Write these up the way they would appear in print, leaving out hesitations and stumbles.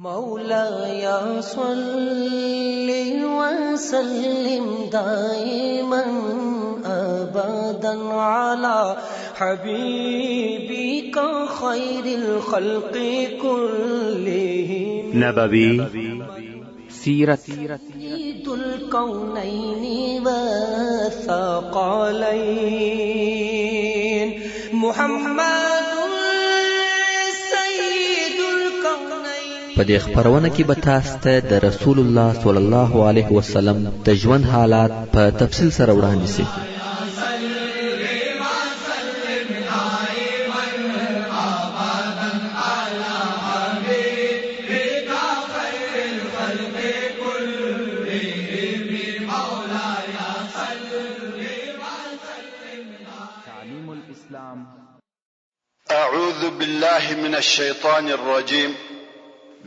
مولاي صل وسلم دائما ابدا على حبيبك خير الخلق كلهم. نبوي سیرت. سيد الكونين والثقلين محمد سيد الكونين. په دې خپرونه کې به تاسو ته د رسول الله صلی الله علیه وسلم د ژوند حالات په تفصیل سره وړاندې شي. تعليم الإسلام. أعوذ بالله من الشيطان الرجيم.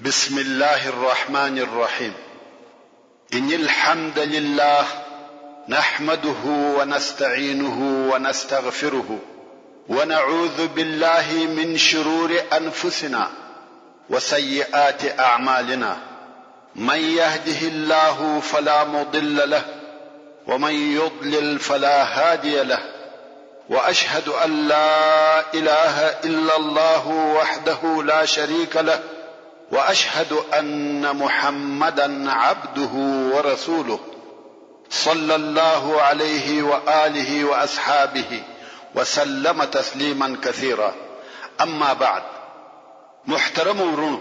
بسم الله الرحمن الرحيم. إن الحمد لله نحمده ونستعينه ونستغفره ونعوذ بالله من شرور أنفسنا وسيئات أعمالنا. من يهده الله فلا مضل له ومن يضلل فلا هادي له، واشهد ان لا اله الا الله وحده لا شريك له، واشهد ان محمدا عبده ورسوله صلى الله عليه واله واصحابه وسلم تسليما كثيرا. اما بعد، محترم ورونو،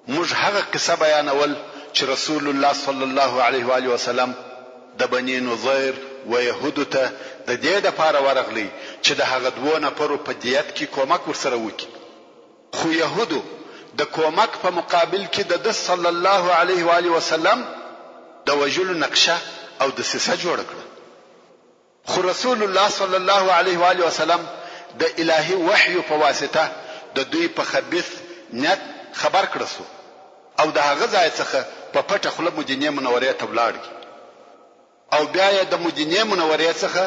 موږ هغه قصه بیانول چې رسول الله صلی الله علیه و آله وسلم د بني نضیر و یهودو ته د دې لپاره ورغلی چې د هغه دوو نفرو په دیت کې کومک ورسره وکړي، خو یهودو د کومک په مقابل کې د ده صلی الله علیه و آله وسلم د وژلو نقشه او دسیسه جوړه کړه. خو رسول الله صلی الله علیه و آله وسلم د الهي وحیو په واسطه د دوی په خبیث نیت خبر کړه شو او د هغه ځای څخه په پټه خوله مدینې منورې ته ولاړ او بیا یې د مدینې منورې څخه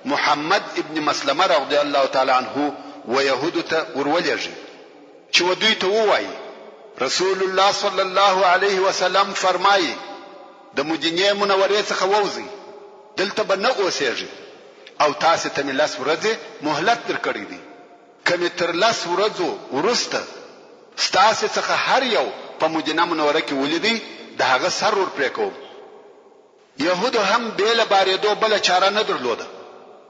محمد ابن مسلمه رضی الله تعالی عنه و یهودو ته ورولېږي چې و دوی ته ووایي، رسول الله صلی الله علیه وسلم فرمایي، د مدینې منورې څخه ووځئ، دلته به نه اوسېږئ او تاسې ته مې لس ورځې مهلت درکړی دی، که مې تر لس ورځو وروسته ستاسې څخه هر یو په مدینه منوره کې ولیدی، د هغه سر ور پرې کوم. یهودو هم بې له بارېدو بله چاره نه درلوده،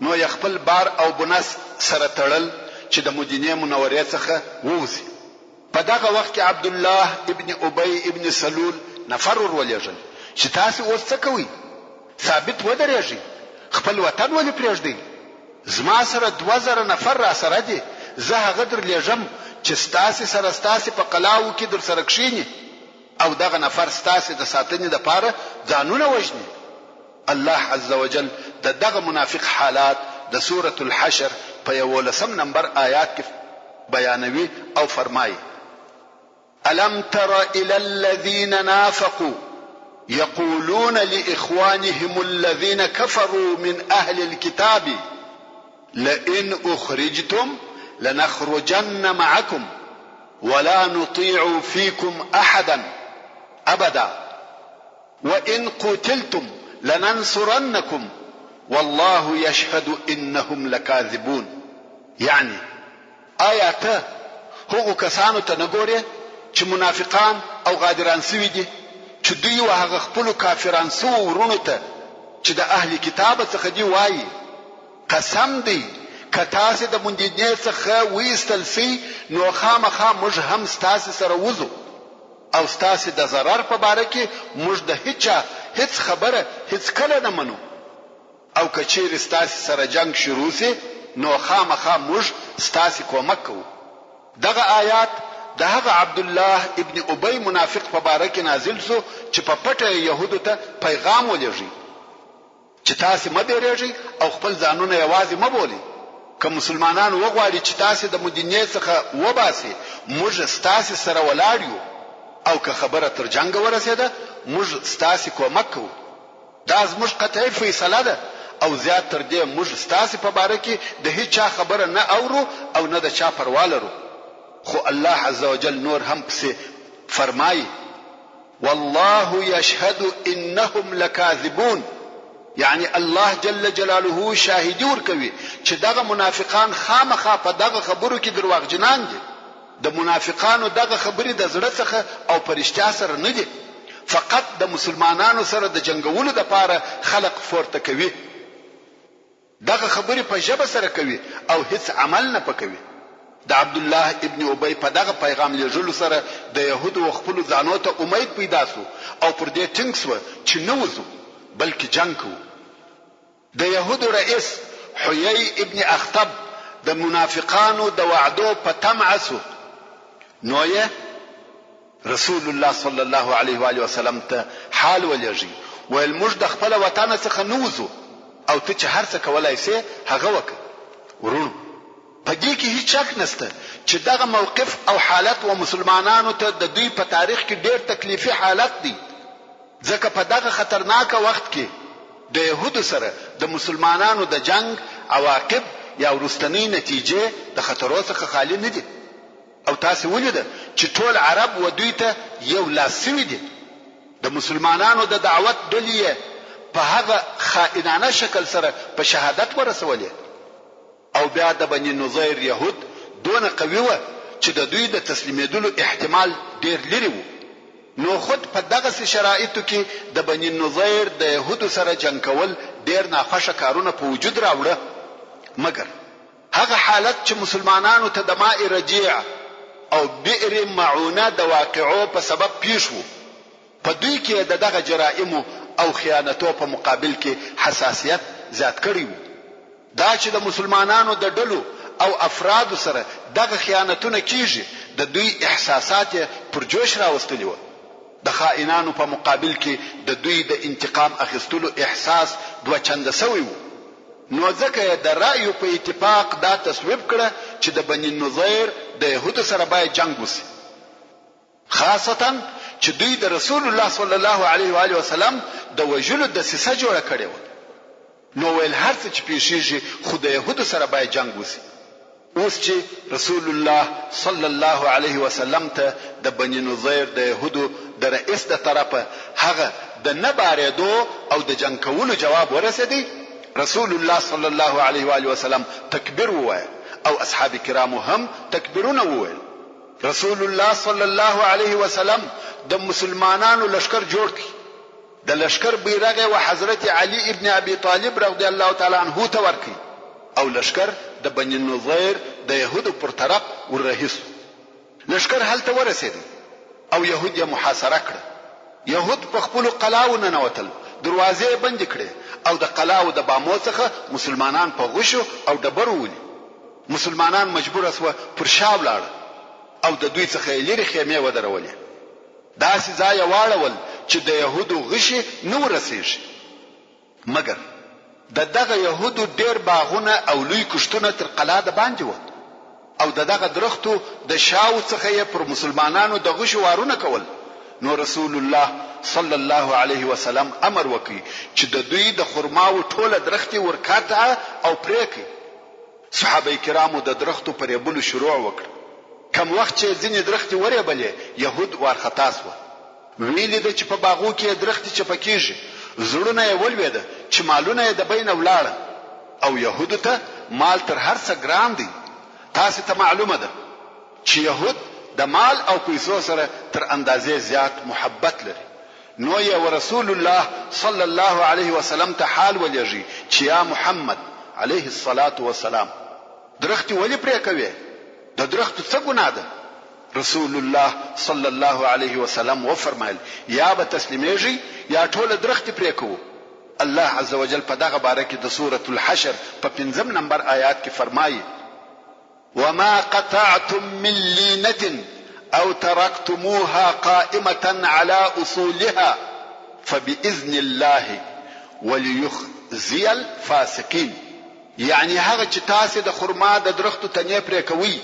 نو یې خپل بار او بنس سره تړل چې د مدینې منورې څخه ووځي. په دغه وخت کې عبدالله ابن ابی ابن سلول نفر ور ولېږل چې تاسې اوس څه کوئ؟ ثابت ودرېږئ، خپل وطن ولې پرېږدئ؟ زما سره 2000 نفر راسره دي، زه هغه درلېږم چې ستاسې سره ستاسې په قلاوو کې درسره کښېني او دغه نفر ستاسې د ساتنې لپاره ځانونه وژني. الله عزوجل د دغه منافق حالات د سورة الحشر په یوولسم نمبر آیات کې بیانوي او فرمایي، الم تر الی الذین نافقوا یقولون لاخوانهم الذین کفروا من اهل الکتاب لئن اخرجتم لنخرجن معکم ولا نطيع فيكم احدا ابدا وان قتلتم لننصرنکم والله یشهد انهم لکاذبون. یعنی، آیا ته هغو کسانو ته نه ګورې چې منافقان او غادران شوي دي، چې دوی و هغه خپلو کافران شوو وروڼو ته چې د اهل کتابه څخه دي وايي، قسم دی که تاسې د مدینې څخه وایستل شئ نو خامخا موږ هم ستاسې سره وځو او ستاسې د ضرر په باره کې موږ د هیچا هیڅ خبره هیڅکله نه منو او که چیرې ستاسې سره جنګ شروع شي نو خامخا موږ ستاسې کومک کوو. دغه آیات د هغه عبدالله ابن ابی منافق په باره کې نازل شو چې په پټه یې یهودو ته پیغام ولیږی. چې تاسې مه بېرېږئ او خپل ځانونه یوازې مه بولئ، که مسلمانان وغواړي چې تاسې د مدینې څخه وباسي، موږ ستاسې سره ولاړ یو او که خبره تر جنګه ورسېده، موږ ستاسې کومک کوو. دا زموږ قطعي فیصله ده او زیات تر دې موږ ستاسې په باره کې د هیچا خبره نه اورو او نه د چا پروا لرو. خو الله عزوجل نور هم پسې. فرمايي، والله یشهد انهم لکاذبون یعنی الله جل جلاله شاهدي ورکوي چې دغه منافقان خامخا په دغه خبرو کې درواغجنان دي. د منافقانو دغه خبرې د زړه څخه او په رښتیا سره نه دي، فقط د مسلمانانو سره د جنګولو لپاره خلق پورته کوي. دغه خبرې په ژبه سره کوي او هیڅ عمل نه په کوي. د عبدالله ابن ابی په دغه پیغام لیږلو سره د یهودو و خپلو ځانو ته امید پیدا شو او پر دې ټینګ شوه چې نه وځو بلکې جنګ کوو. د یهودو رئیس حیی ابن اخطب د منافقانو د وعدو په طمعه شو نو یې رسول الله صلی الله علیه وآله وسلم ته حال ولېږی، ویل موږ د خپله وطنه څخه نه وځو او ته چې هر څه کولای شې هغه وکړه. وروڼو! په دې کې هیڅ شک نشته چې دغه موقف او حالت و مسلمانانو ته د دوی په تاریخ کې ډېر تکلیفي حالت دی، ځکه په دغه خطرناکه وخت کې د یهودو سره د مسلمانانو د جنګ عواقب یا وروستنۍ نتیجې د خطرو څخه خالي نه دي. او تاسې ولیده چې ټول عرب و دوی ته یو لاس شوي دي. د مسلمانانو د دعوت ډلې یې په هغه خائنانه شکل سره په شهادت ورسولې. او بیا د بني نضیر یهود دونه قوي وه چې د دوی د تسلیمېدلو احتمال ډېر لیرې وو. نو خود په دغسې شرایطو کې د بني نضیر د یهودو سره جنګ کول ډېر ناخوښه کارونه په وجود راوړه. مګر. هغه حالت چې مسلمانانو ته د ماء رجیع او بئر معونه د واقعو په سبب پېښ وو، په دوی کې یې د دغه جرائمو او خیانتو په مقابل کې حساسیت زیات کړی وو. دا چې د مسلمانانو د ډلو او افرادو سره دغه خیانتونه کېږي، د دوی احساسات یې پر جوش راوستلي وه. د خائنانو په مقابل کې د دوی د انتقام اخیستلو احساس دوه چنده شوی وو. نو ځکه یې د رأیو په اتفاق دا تصویب کړه چې د بني النضیر د یهودو سره باید جنګ وشي، خاصتاً چې دوی د رسول الله صلی الله علیه و آله وسلم د وژلو دسیسه جوړه کړې وه، نو ویل هر څه چې پېښېږي خو د یهودو سره باید جنګ وشي. اوس چې رسول الله صلی الله علیه وسلم ته د بني نضیر د یهودو د رئیس د طرفه هغه د نه بارېدو او د جنګ کولو جواب ورسېدی، رسول الله صلی الله علیه وآله وسلم تکبیر ووایه او اصحاب کرامو هم تکبیرونه وویل. رسول الله صلی الله علیه وسلم د مسلمانانو لښکر جوړ کړ. د لښکر بیرغ یې وحضرت علي ابن ابي طالب رضی الله تعالی عنه ته ورکړ او لښکر د بني النضیر د یهودو پر طرف ور رهي شو. لښکر هلته ورسېدی او یهود یې محاصره کړه. یهود په خپلو قلاوو ننوتل، دروازې یې بندې کړې او د قلاوو د بامو څخه مسلمانان په غشو او ډبرو ولي. مسلمانان مجبور شوه پر شا ولاړه او د دوی څخه یې لیرې خیمې ودرولې. داسې ځای یې واړول چې د یهودو غشي نه ور رسېږي. مګر د دغه یهودو ډېر باغونه او لوی کښتونه تر قلا د باندې وه او د دغه درختو د شاوو څخه یې پر مسلمانانو د غشو وارونه کول، نو رسول الله صلی الله علیه وسلم امر وکړ چې د دوی د خرماوو ټوله درختې ور قطع او پرې کړئ. صحابه کرامو د درختو په رېبلو شروع وکړه. کوم وخت چې یې ځینې درختې ورېبلې، یهود وارخطا شوه. ویې لیده چې په باغو کې یې درختې چپه کېږي، زړونه یې ولوېده چې مالونه یې د بینه ولاړه او یهودو ته مال تر هر څه ګران دی. تاسې ته معلومه ده چې یهود د مال او پیسو سره تر اندازې زیات محبت لري، نو یې ورسول الله صلی الله علیه وسلم ته حال ولېږی چې یا محمد علیه الصلوة والسلام! درختې ولې پرې کوې؟ د درختو څه ګناه ده؟ رسول الله صلی الله علیه وسلم وفرمایل، یا به تسلیمېږئ یا ټوله درختې پرې کوو. الله عزوجل په دغه باره کې د سورة الحشر په پنځم نمبر آیات کې فرمایي، وما قطعتم من لینة او ترکتموها قائمة علی اصولها فباذن الله وليخزي الفاسقین یعنې هغه چې تاسې د خرما د درختو تنې پرې کوئ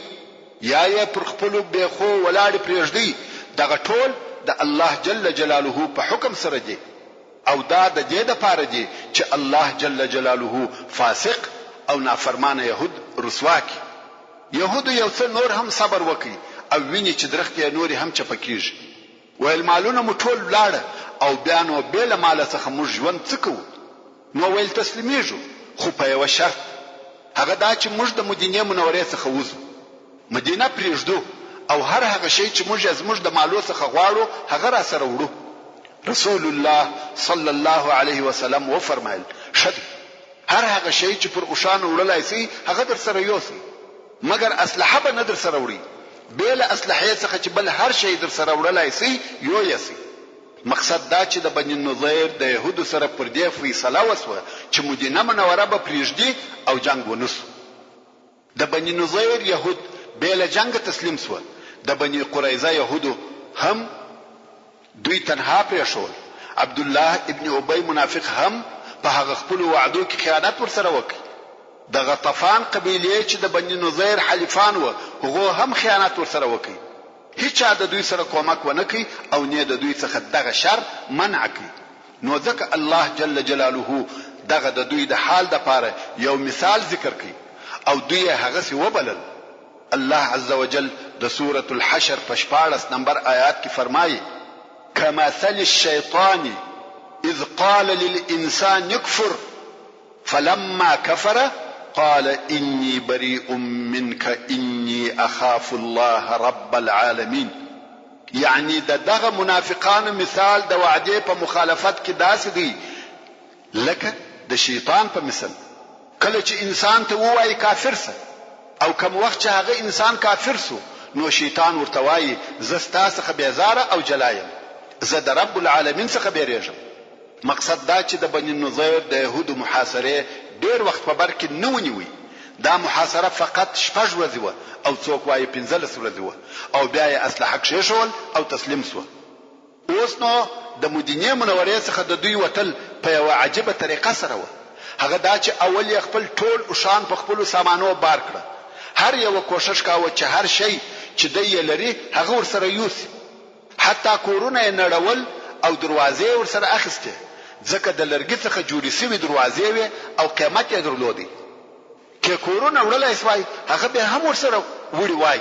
یا یې پر خپلو بېخو ولاړې پرېږدئ دغه ټول د الله جل جلاله په حکم سره دي او دا د دې لپاره دي چې الله جل جلاله فاسق او نافرمانه یهود رسوا کړي. یهودو یو څه نور هم صبر وکړ او ویني چې درختې یې نورې هم چپه کېږي. ویل مالونه مو ټول ولاړه او بیا نو بې له ماله څخه موږ ژوند څه کوو؟ نو ویل تسلیمیږو خو په یوه شرط هغه دا چې موږ د مدینې منورې څخه وځو، مدینه پریږدو او هر هغه شی چې موږ یې زموږ د مالو څخه غواړو هغه راسره وړو. رسول الله صلی الله علیه وسلم وفرمایل، ښه دی، هر هغه شی چې پر اوښانو وړلای شئ هغه درسره یوسئ، مګر اسلحه به نه درسره وړئ، بې له اسلحې څخه چې بل هر شی درسره وړلای شئ یو یې شئ. مقصد دا چې د بني النضیر د یهودو سره پر دې فیصله وشوه چې مدینه منوره به پریږدي او جنګ ونه شو. د بني نضیر یهود بې له جنګه تسلیم شوه، د بني قریظه یهودو هم دوی تنها پرېښول، عبدالله ابن ابی منافق هم په هغه خپلو وعدو کې خیانت ورسره وکړ، د غطفان قبیلې چې د بني نضیر حلیفان وه هغو هم خیانت ورسره وکړ، هیچا د دوی سره کومک ونه کړ او نۀ د دوی څخه دغه شر منع کړ، نو ځکه الله جل جلاله دغه د دوی د حال دپاره یو مثال ذکر کړ او دوی یې هغسې وبلل. الله عزوجل د سورة الحشر په 16 نمبر آیات کې فرمایي، کمثل الشیطان اذ قال للانسان اکفر فلما کفر قال اني بريء منک اني اخاف الله رب العالمین یعنی د دغه منافقانو مثال د وعدې په مخالفت کې داسې دی لکه د شیطان په مثل کله چې انسان ته ووایي کافر سه او کوم وخت چې هغه انسان کافر سو نو شیطان ورته وایي زه ستا څخه بیزاره او جلا یم زه د رب العالمین څخه بیریږم. مقصد دا چې د بني النضیر د یهودو محاصرې ډېر وخت په بر کې نه ونیوی، دا محاصره فقط شپږ ورځې وه او څوک وایي 15 ورځې وه او بیا یې اسلحه کښېښول او تسلیم شوه. اوس نو د مدینې منورې څخه د دوی وتل په یوه عجیبه طریقه سره وه، هغه دا چې اول یې خپل ټول اوښان په خپلو سامانو بار کړه، هر یوه کوښښ کاوه چې هر شی چې دی یې لري هغه ورسره یوسي. حتی کورونه یې نړول او دروازې یې ورسره اخیستې، ځکه د لرګي څخه جوړې شوي دروازې وې او قیمت یې درلودی. که کورونه وړلای شوای هغه به یې هم ورسره وړي وای،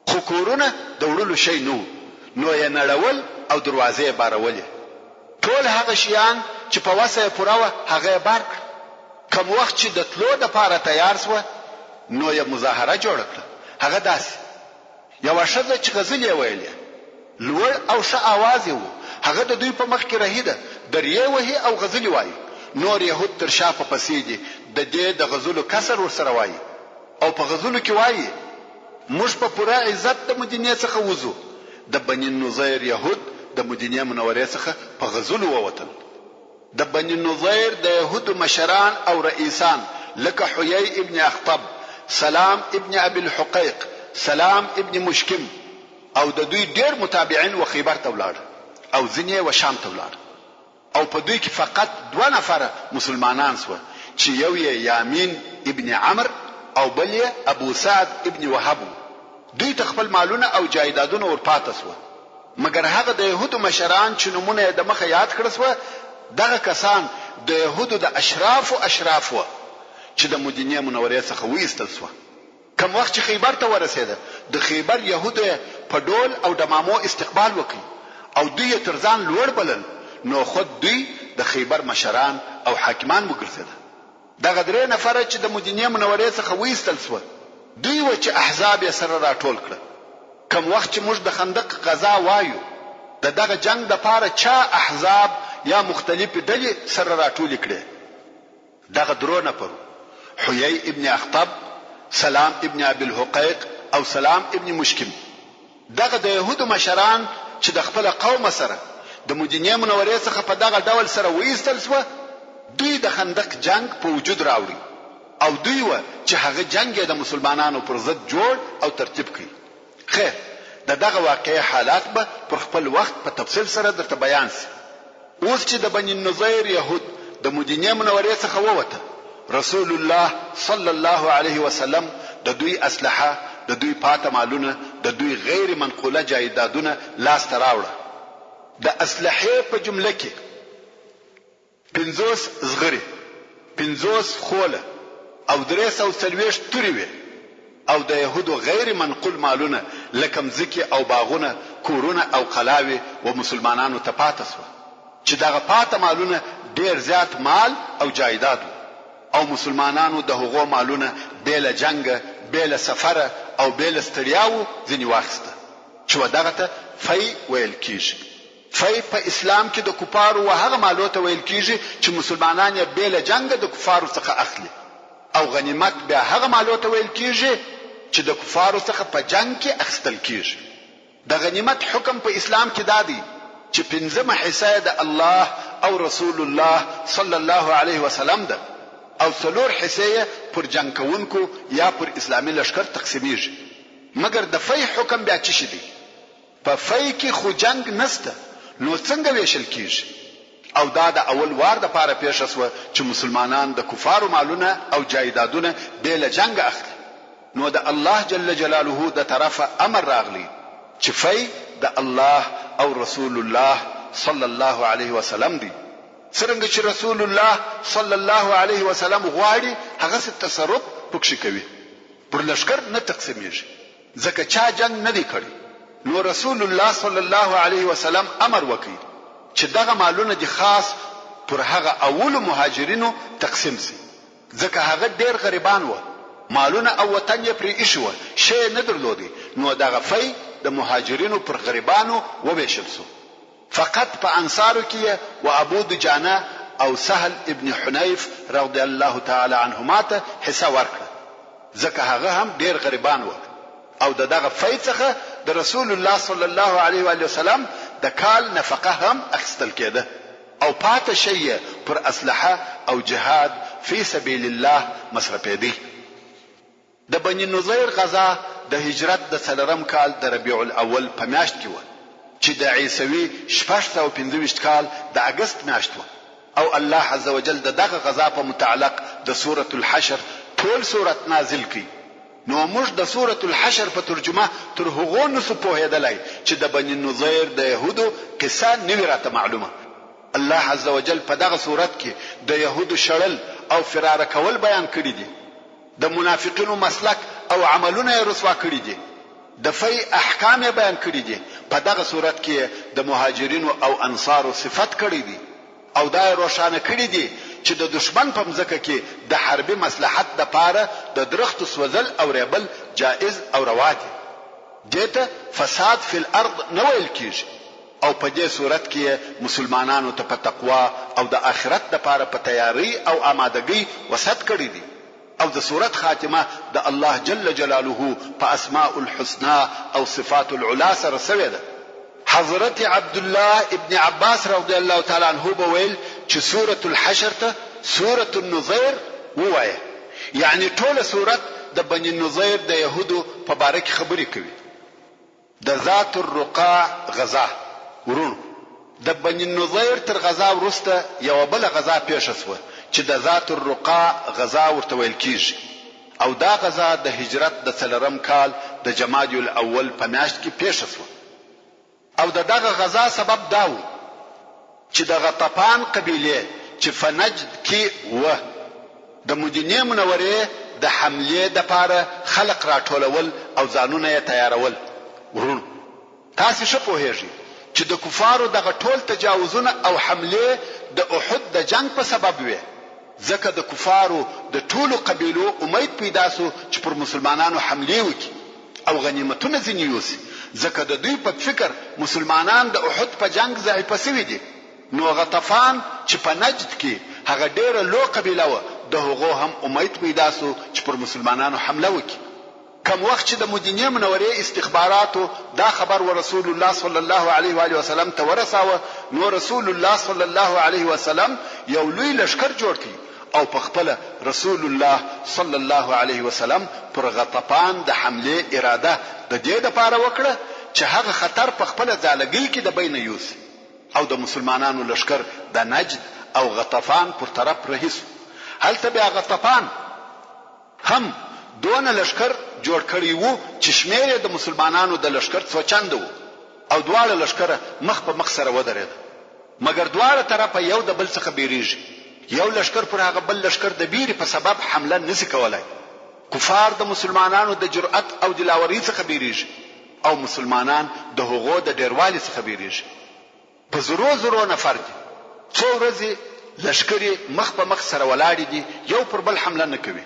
خو کورونه د وړلو شی نه وو، نو یې نړول او دروازې یې بارولې. ټول هغه شیان چې په وسه یې پوره وه هغه یې بار کړه. کوم وخت چې د تلو دپاره تیار شوه نو یې مظاهره جوړه کړه، هغه داسې. یوه ښځه چې غزلې یې ویلې، لوړ او ښه اواز یې وو، هغه د دوی په مخ کې رهي ده، دریې وهي او غزلې وایي، نور یهود تر شا په پسې دي، د دې د غزلو کسر ورسره وایي او په غزلو کې وایي، موږ په پوره عزت د مدینې څخه وځو، د بني النضیر یهود د مدینې منورې څخه په غزلو ووتل. د بني نضیر د یهودو مشران او رئیسان لکه حیی ابن اخطب، سلام ابن ابي الحقیق، سلام ابن مشکم او د دوی ډېر متابعین و خیبر ته ولاړ او ځینې یې و شام ته ولاړ او په دوی کې فقط دوه نفره مسلمانان شوه چې یو یې یامین ابن عمرو او بل یې ابو سعد ابن وهب وو. دوی ته خپل مالونه او جایدادونه ورپاته شوه. مګر هغه د یهودو مشران چې نومونه یې دمخه یاد کړه شوه، دغه کسان د یهودو د اشرافو اشراف وه چې د مدینې منورې څخه وایستل شوه. کوم وخت چې خیبر ته ورسېده، د خیبر یهودو یې په ډول او ډمامو استقبال وکړ او دوی یې تر ځان لوړ بلل، نو خود دوی د خیبر مشران او حاکمان وګرځېده. دغه درې نفره چې د مدینې منورې څخه وایستل شوه، دوی وه چې احزاب یې سره راټول کړه. کوم وخت چې موږ د خندق غزا وایو، د دغه جنګ دپاره چا احزاب یا مختلفې ډلې سره راټولې کړې؟ دغه درو نفرو، حیی ابن اخطب، سلام ابن ابي الحقیق او سلام ابن مشکم. دغه د یهودو مشران چې د خپله قومه سره د مدینې منورې څخه په دغه ډول سره وایستل شوه، دوی د خندق جنګ په وجود راوړی او دوی وه چې هغه جنګ یې د مسلمانانو پر ضد جوړ او ترتیب کړ. خیر، د دغه واقعې حالات به پر خپل وخت په تفصیل سره درته بیان شي. اوس چې د بني النضیر یهود د مدینې منورې څخه ووته، رسول الله صلی الله علیه وسلم د دوی اسلحه، د دوی پاته مالونه، د دوی غیر منقوله جایدادونه لاس ته راوړه. د اسلحې په جمله کې 50 زغرې، 50 خوله او 340 تورې وې او د یهودو غیر منقول مالونه لکه مځکې او باغونه، کورونه او قلاوې و مسلمانانو ته پاته شوه چې دغه پاته مالونه ډېر زیات مال او جایداد وو او مسلمانانو د هغو مالونه بې له جنګه، بې له سفره او بې له ستړیاوو ځینې واخیسته چې و دغه ته فی ویل کیږي. فی په اسلام کې د کفارو و هغه مالو ته ویل کیږي چې مسلمانان یې بې له جنګه د کفارو څخه اخلي او غنیمت بیا هغه مالو ته ویل کیږي چې د کفارو څخه په جنګ کې اخیستل کیږي. د غنیمت حکم په اسلام کې دا دی چې پنځمه حصه یې د الله او رسول الله صلی الله علیه وسلم ده او څلور حصې یې پر جنګ کوونکو یا پر اسلامي لښکر تقسیمیږي. مګر د فی حکم بیا چشي دی؟ په فی کې خو جنګ نشته نو څنګه ویشل کیږي؟ او دا د اول وار د پاره پېښه شوه چې مسلمانان د کفارو مالونه او جایدادونه بې له جنګه اخلي نو د الله جل جلاله د طرفه امر راغلی چې فی د الله او رسول الله صلی الله علیه وسلم دی څرنګه چې رسول الله صلی الله علیه وسلم غواړي هغسې تصرف پکښې کوي پر لښکر نه تقسیمیږي. ځکه چا جنګ نه دی کړی نو رسول الله صلی الله علیه وسلم امر وکړ چې دغه مالونه دې خاص پر هغه اولو مهاجرینو تقسیم شي ځکه هغه ډیر غریبان وه مالونه او وطن یې پرې ایښي وه شی یې نه درلودی نو دغه فی د مهاجرینو پر غریبانو وویشل شو. فقط په انصارو کې یې و ابو دجانه او سهل ابن حنیف رضی الله تعالی عنهما ته حصه ورکړه ځکه هغه هم ډیر غریبان وه او د دغه فی څخه د رسول الله صلی الله علیه وآله وسلم د کال نفقه هم اخیستل کیده او پاته شی یې پر اسلحه او جهاد فی سبیل الله مصرفیدی. د بني نضیر غزا د هجرت د څلورم کال د ربیع الاول په میاشت کې وه چې د عیسوي 625 کال د اګست میاشت وه او الله عزوجل د دغه غزا په متعلق د سورة الحشر ټول سورت نازل کړ نو موږ د سورة الحشر په ترجمه تر هغو نسو پوهېدلای چې د بني نضیر د یهودو قصه نه وي راته معلومه. الله عزوجل په دغه سورت کې د یهودو شړل او فراره کول بیان کړي دي. د منافقینو مسلک او عملونه یې رسوا کړي دي، د فی احکام یې بیان کړي دي، په دغه سورت کې یې د مهاجرینو او انصارو صفت کړی دی او دا یې روښانه کړي دي چې د دښمن په مځکه کې د حربي مصلحت لپاره د درختو سوځل او ریبل جائز او روا دي، دې ته فساد فی الارض نه ویل کیږي او په دې سورت کې یې مسلمانانو ته په تقوا او د آخرت لپاره په تیارۍ او آمادګۍ وصیت کړی دی او د سورت خاتمه د الله جل جلاله په اسماء الحسنی او صفات العلی سره شوې ده. حضرت عبدالله ابن عباس رضی الله تعالی عنه به ویل چې سورة الحشر ته سورة النضیر ووایه یعنې ټوله سورت د بني نضیر د یهودو په باره کې خبرې کوي. د ذات الرقاع غزا، وروڼو! د بني النضير تر غزا وروسته يوه بله غزا پېښه شوه چې د ذات الرقاع غزا ورته ويل کېږي او دا غزا د هجرت د څلورم کال د جمادي الاول په مياشت کې پېښه شوه او د دغه غزا سبب دا وو چې د غطفان قبيلې چې فه نجد کې وه د مدينې منورې د حملې دپاره خلق راټولول او ځانونه يې تيارول. وروڼو! تاسې ښه پوهېږئ چې د کفارو دغه ټول تجاوزونه او حملې د احد د جنګ په سبب وې، ځکه د کفارو د ټولو قبيلو اميد پيدا شو چې پر مسلمانانو حملې وکړي او غنيمتونه ځينې يوسي، ځکه د دوی په فکر مسلمانان د احد په جنګ ضعيفه شوي دي، نو غطفان چې په نجد کې هغه ډېره لو قبيله وه د هغو هم اميد پيدا شو چې پر مسلمانانو حمله وکړي. کوم وخت چې د مدینې منورې استخباراتو دا خبر ورسول الله صلی الله علیه وآله وسلم ته ورساوه نو رسول الله صلی الله علیه وسلم یو لوی لښکر جوړ کړ او په خپله رسول الله صلی الله علیه وسلم پر غطفان د حملې اراده د دې لپاره وکړه چې هغه خطر په خپله ځالګۍ کې د بینه یوسي او د مسلمانانو لښکر د نجد او غطفان پر طرف رهي شو هلته بیا غطفان هم دونه لښکر جوړ کړی وو چې شمېر یې د مسلمانانو د لښکر څو چنده وو او دواړه لښکره مخ په مخ سره ودرېده مګر دواړه طرفه یو د بل څخه بېرېږي یو لښکر پر هغه بل لښکر د بېرې په سبب حمله نشي کولای کفار د مسلمانانو د جرأت او دلاورۍ څخه بېرېږي. او مسلمانان د هغو د ډېروالي څخه وېرېږي. په زرو زرو نفر دي. څو ورځې لښکرې مخ په مخ سره ولاړې دي، یو پر بل حمله نه کوي.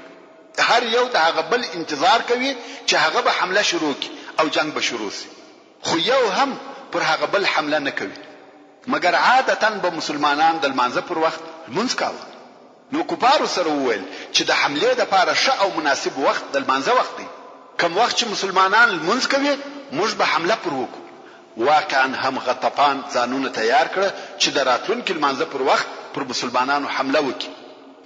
هر یو د هغه بل انتظار کوي چې هغه به حمله شروع کړي او جنګ به شروع شي، خو یو هم پر هغه بل حمله نه کوي. مګر عادتاً به مسلمانان د لمانځه پر وخت لمونځ کاوه. نو کفارو سره وویل چې د حملې لپاره ښه او مناسب وخت د لمانځه وخت دی، کوم وخت چې مسلمانان لمونځ کوي موږ به حمله پر وکړو. واقعاً هم غطفان ځانونه تیار کړه چې د راتلونکي لمانځه پر وخت پر مسلمانانو حمله وکړي.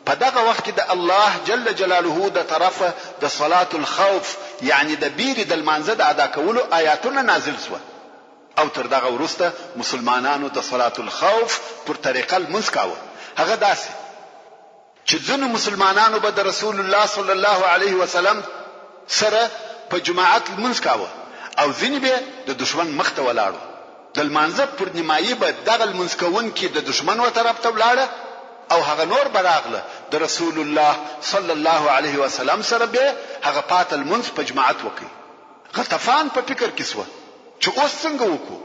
په دغه وخت کې د الله جل جلاله د طرفه د صلاة الخوف یعنې د بیرې د لمانځه د ادا کولو آیاتونه نازل شوه. او تر دغه وروسته مسلمانانو د صلاة الخوف پر طریقه لمونځ کاوه، هغه داسې چې ځینو مسلمانانو به د رسول الله صلی الله علیه وسلم سره په جماعت لمونځ کاوه او ځینې به د دښمن مخ ته ولاړ وو، د لمانځه پر نیمایي به دغه لمونځ کوونکي د دښمن و طرف ته ولاړه او هغه نور به راغله د رسول الله صلی الله علیه وسلم سره به هغه پاته لمونځ په جماعت وکړ. غطفان په فکر کې شوه چې اوس څنګه وکړو؟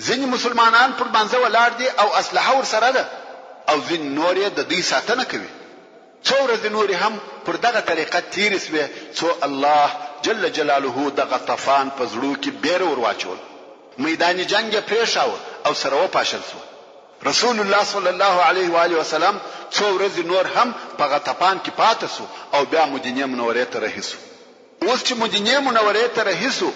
ځینې مسلمانان پر لمانځه ولاړ دي او اسلحه ورسره ده او ځینې نور یې د دوی ساتنه کوي. څو ورځې نورې هم پر دغه طریقه تېرې شوې څو الله جل جلاله د غطفان په زړو کې بېره ور واچول. میدان جنګ یې پرېښاوه او سره وپاشل شوه. رسول الله صلی الله علیه و آله وسلم څو ورځې نور هم په غطفان کې پاتې شو او بیا مدینې منورې ته رهي شو. اوس چې مدینې منورې ته رهي شو،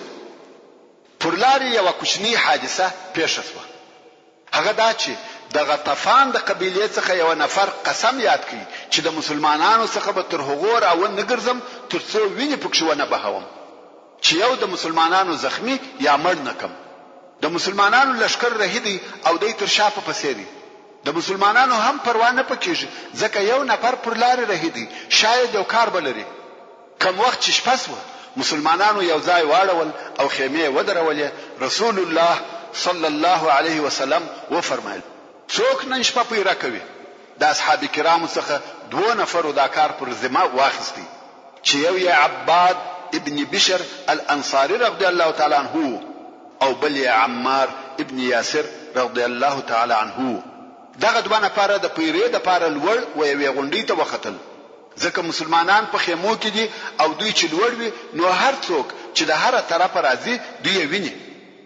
پر لارې یوه کوچنۍ حادثه پېښه شوه. هغه دا چې د غطفان د قبیلې څخه یوه نفر قسم یاد کړ چې د مسلمانانو څخه به تر هغو را و نه ګرځم تر څو وینې پکښې ونه بهوم چې یو د مسلمانانو زخمي یا مړ نه کړم. د مسلمانانو لښکر رهي دی او دی تر شا په پسې دی. د مسلمانانو هم پروا نه پکېږي ځکه یو نفر پر لارې رهي دی، شاید یو کار به لري. کوم وخت چې شپه شوه، مسلمانانو یو ځای واړول او خیمې یې ودرولې، رسول الله صلی الله علیه وسلم وفرمایل، څوک نن شپه پیره کوي؟ د اصحاب کرامو څخه دوو نفرو دا کار پر ذمه واخیستی چې یو یې عباد ابن بشر الانصاري رضی الله تعالی عنه وو او بل یې عمار ابن یاسر رضی الله تعالی عنه وو. دغه دوه نفره د پیرې دپاره لوړ و یوې غونډۍ ته وختل. ځکه مسلمانان په خیمو کې دي او دوی چې لوړ وي نو هر څوک چې د هره طرفه راځي دوی یې ویني.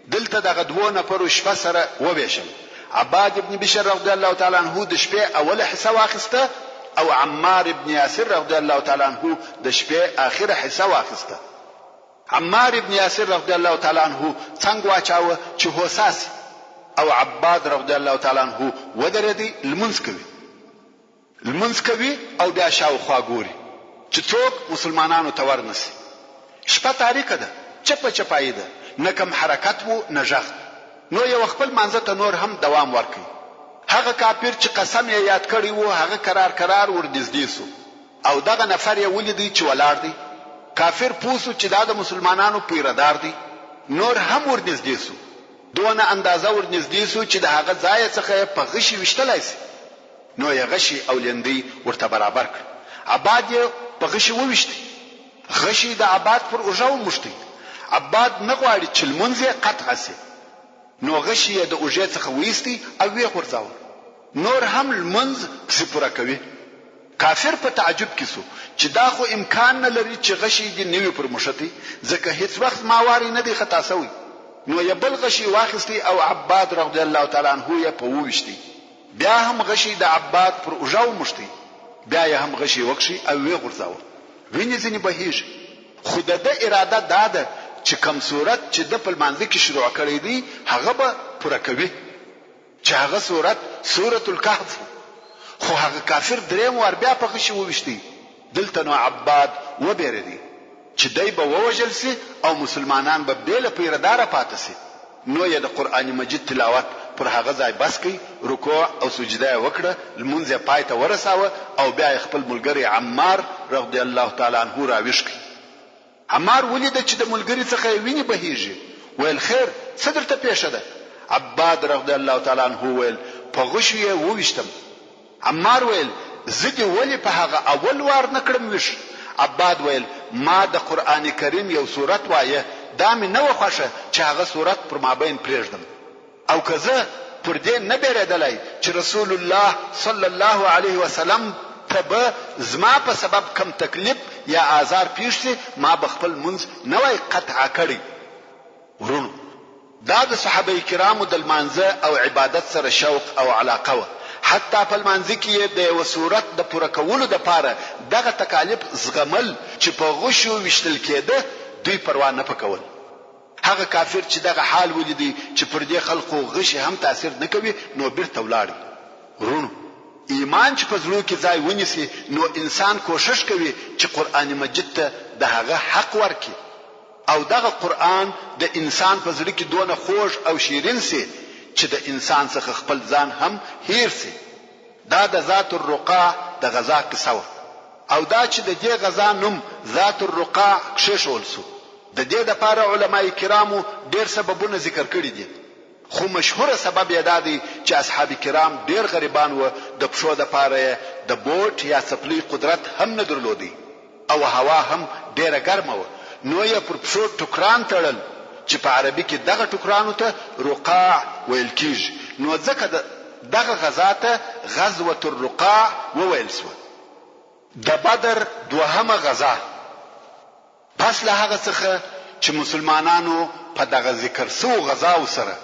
دلته دغه دوو نفرو شپه سره وویشل. عباد ابن بشر رضی الله تعالی عنه د شپې اوله حصه واخیسته او عمار ابن یاسر رضی الله تعالی عنه د شپې آخره حصه واخیسته. عمار ابن یاسر رضی الله تعالی عنه څنګ واچاوه چې هوسا شي او عباد رضی الله تعالی عنه ودرېدی لمونځ کوي. لمونځ کوي او بیا شاوخوا ګوري چې څوک مسلمانانو ته ورنه شي. شپه تاریکه ده، چپه چپايي ده، نه کوم حرکت وو نه ږغ. نو یې وخپل لمانځه ته نور هم دوام ورکړ. هغه کافر چې قسم یې یاد کړی وو هغه کرار کرار ور نږدې شو او دغه نفر یې ولیدی چې ولاړ دی. کافر پوه شو چې دا د مسلمانانو پیره دار دی. نور هم ور نږدې شو. دونه اندازه ور نږدې شو چې د هغه ځایه څخه یې په غشي ویشتلای شي. نو یې غشی او لیندۍ ورته برابر کړ. عباد یې په غشي وویشتی. غشی د عباد پر اوږه وموښتی. عباد نه غواړي چې لمونځ یې قطع شي. نو غشی یې د اوږې څخه وایستی او ویې غورځاوه. نور هم لمونځ پسې پوره کوي. کافر په تعجب کې شو چې دا خو امکان نه لري چې غشی دې نه وي پر موښتی، ځکه هیڅ وخت زما واری نه دی خطا شوی. نو یې بل غشی واخیستی او عباد رضی الله تعالی عنه یې په وویشتی. بیا هم غشی د عباد پر اوږه وموښتی، بیا یې هم غشی وکښی او ویې غورځاوه، وینې ځینې بهیږي، خو د ده اراده دا ده چې کوم سورت چې ده په لمانځه کې شروع کړی دی هغه به پوره کوي، چې هغه سورت سورة الکهف وو، خو هغه کافر دریم وار بیا په غشي وویشتی، دلته نو عباد وبېرېدی چې دی به ووژل شي او مسلمانان به بې له پیره داره پاته شي، نو یې د قرآن مجید تلاوت پر هغه ځای بس کړ، رکوع او سجده یې وکړه، لمونځ یې پای ته ورساوه او بیا یې خپل ملګری عمار رضی الله تعالی عنه راویښ کړ. عمار ولیده چې د ملګري څخه یې وینې بهیږي، ویل خیر څه درته پېښه ده؟ عباد رضی الله تعالی عنه ویل په غشو یې وویشتم. عمار ویل زه دې ولې په هغه اول وار نه کړم ویښ؟ عباد ویل ما د قرآن کریم یو سورت وایه، دا مې نه وه خوښه چې هغه سورت پر مابین پرېږدم. او که زه پر دې نه بېرېدلای چې رسول الله صلی الله علیه وسلم ته به زما په سبب کوم تکلیف یا آزار پېښ شي، ما به خپل لمونځ نه وای قطع کړی. وروڼو! دا د صحابه کرامو د لمانځه او عبادت سره شوق او علاقه وه، حتی په لمانځه کې یې د یوه سورت د پوره کولو لپاره دغه تکالیف زغمل چې په غشو ویشتل کېده، دوی پروا نه په کول. هغه کافر چې دغه حال ولیدی چې پر دې خلقو غشي هم تاثیر نه کوي نو بیرته ولاړی. وروڼو! ایمان چې په زړو کې ځای ونیسي نو انسان کوښښ کوي چې قرآن مجید ته د هغه حق ورکړي او دغه قرآن د انسان په زړه کې دونه خوږ او شیرین شي چې د انسان څخه خپل ځان هم هیر شي. دا د ذات الرقاع د غزا قصه وه او دا چې د دې غزا نوم ذات الرقاع کښېښول شو د دې لپاره علماء کرامو ډېر سببونه ذکر کړي دي خو مشهوره سبب یې دا دی چې اصحاب کرام ډېر غریبان وه د پښو لپاره یې د بوټ یا څپلۍ قدرت هم نه درلودی او هوا هم ډېره ګرمه وه نو یې پر پښو ټوکران تړل چې په عربي کې دغه ټوکرانو ته رقاع ویل کېږي نو ځکه دغه غزا ته غزوة الرقاع وویل شوه. د بدر دوهمه غزا پس له هغه څخه چې مسلمانانو په دغه ذکر شوو غزاوو سره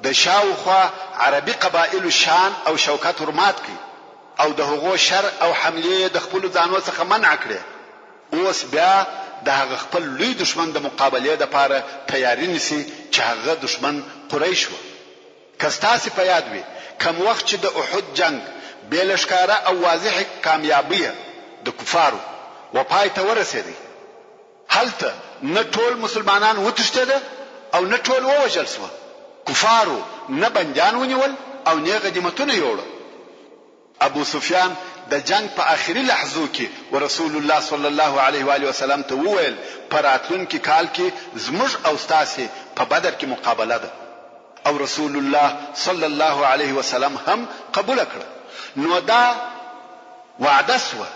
د شاوخوا عربي قبایلو شان او شوکت ورمات کړ او د هغو شر او حملې یې د خپلو ځانو څخه منع کړې، اوس بیا د هغه خپل لوی دښمن د مقابلې لپاره تیاري نیسي چې هغه دښمن قریش وه. که ستاسې په یاد وي کوم وخت چې د احد جنګ بې له ښکاره او واضحې کامیابیه د کفارو و پای ته ورسېدی، هلته نه ټول مسلمانان وتښتېده او نه ټول ووژل شوه، کفارو نه بندیان ونیول او نۀ غنیمتونه یوړه. ابو سفیان د جنګ په اخري لحظو کې ورسول الله صلی الله علیه وآله وسلم ته وویل، په راتلونکي کال کې زموږ او ستاسې په بدر کې مقابله ده او رسول الله صلی الله علیه وسلم هم قبوله کړه، نو دا وعده شوه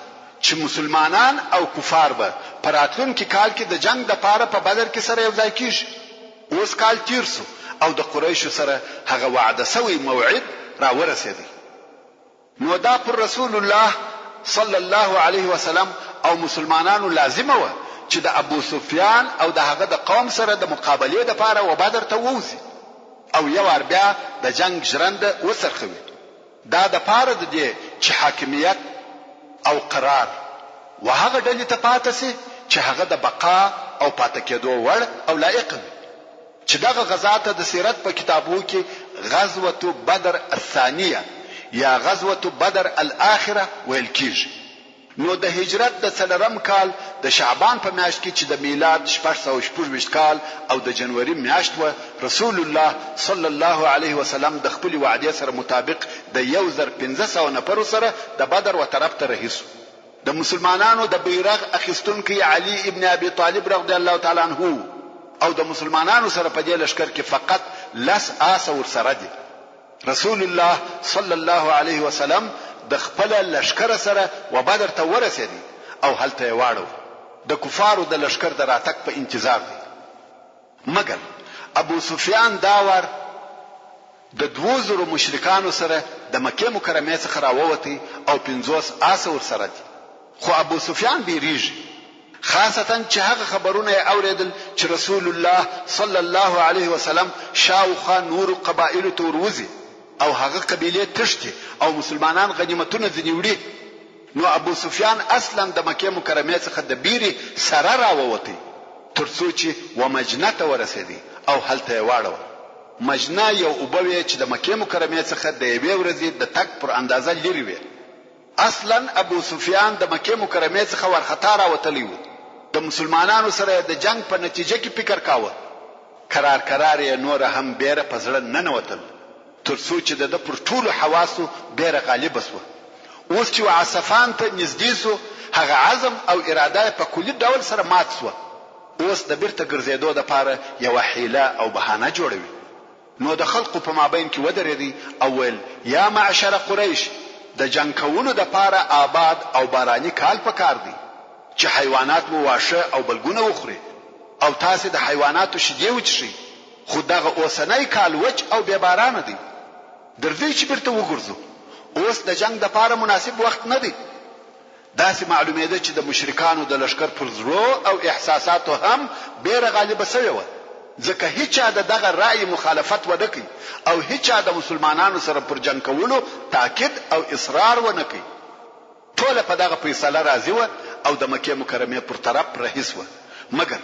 چې مسلمانان او کفار به په راتلونکي کال کې د جنګ لپاره په بدر کې سره یو ځای کیږي. اوس کال تیر شو او د قریشو سره هغه وعده شوی موعد راورسیدی. نو دا پر رسول الله صلی الله علیه وسلم او مسلمانانو لازمه وه چې د ابو سفیان او د هغه د قوم سره د مقابلې لپاره و بدر ته ووځي او یو وار بیا د جنګ ژرنده وڅرخوي. دا د پاره د دې چې حاکمیت او قرار و هغه ډلې ته پاته شي چې هغه د بقا او پاته کېدو وړ او لایقه وي. چې دغه غزا ته د سیرت په کتابو کې غزوة بدر الثانیه یا غزوة بدر الاخره ویل کیږي. نو د هجرت د څلورم کال د شعبان په میاشت کې چې د میلاد 626 کال او د جنوري میاشت وه رسول الله صلی الله علیه وسلم د خپلې وعدې سره مطابق د 1500 نفرو سره د بدر و طرف ته رهي شو. د مسلمانانو د بیرغ اخیستونکی علی ابن ابي طالب رضی الله تعالی عنه وو او د مسلمانانو سره په دې لښکر کې فقط لس آسه ورسره دي. رسول الله صلی الله علیه وسلم د خپله لښکره سره و بدر ته ورسېدی او هلته یې واړوه د کفارو د لښکر د راتګ په انتظار دی. مګر ابو سفیان دا وار د دوو زرو مشرکانو سره د مکې مکرمې څخه راووتی او 50 آسه ورسره دي. خو ابو سفیان بیریږي خاصتا چې هغه خبرونه یې اورېدل چې رسول الله صلی الله علیه وسلم شاوخوا نورو قبایلو ته وروځي او هغه قبیلې تښتي او مسلمانان غنیمتونه ځینې وړي. نو ابو سفیان اصلا د مکې مکرمې څخه د بیرې سره راووتی تر څو چې ومجنه ته ورسېدی او هلته یې واړول. مجنه یو اوبه وې چې د مکې مکرمې څخه د یوې ورځې د تګ پر اندازه لیرې وې. اصلاً ابو سفیان د مکې مکرمې څخه وارخطا راوتلی وو، د مسلمانانو سره یې د جنګ په نتیجه کې فکر کاوه، کرار کرار یې نوره هم بېره په زړه ننوتل، تر څو چې د ده پر ټولو حواسو بېره غالبه شوه. اوس چې وعسفان ته نږدې شو، هغه عزم او اراده یې په کلي ډول سره مات شوه، اوس د بیرته ګرځېدو لپاره یوه حیله او بهانه جوړوي. نو د خلقو په مابین کې ودرېدی او ویل، یا معشر قریش! د جنګ کولو دپاره آباد او باراني کال په کار دی چې حیوانات مو واښه او بلګونه وخوري. او تاسې د حیواناتو شیدې وڅښئ، خو دغه اوسنی کال وچ او بې بارانه دی. درځئ چې بیرته وګرځو، اوس د جنګ دپاره مناسب وخت نه دی. داسې معلومېده چې د مشرکانو د لښکر پر زړو او احساساتو هم بېره غالبه شوې وه، ځکه هیچا د دغه رأیې مخالفت ونه کړ او هیچا د مسلمانانو سره پر جنګ کولو تاکید او اصرار ونه کړ. ټوله په دغه فیصله راضي وه او د مکې مکرمې پر طرف رهي شوه. مګر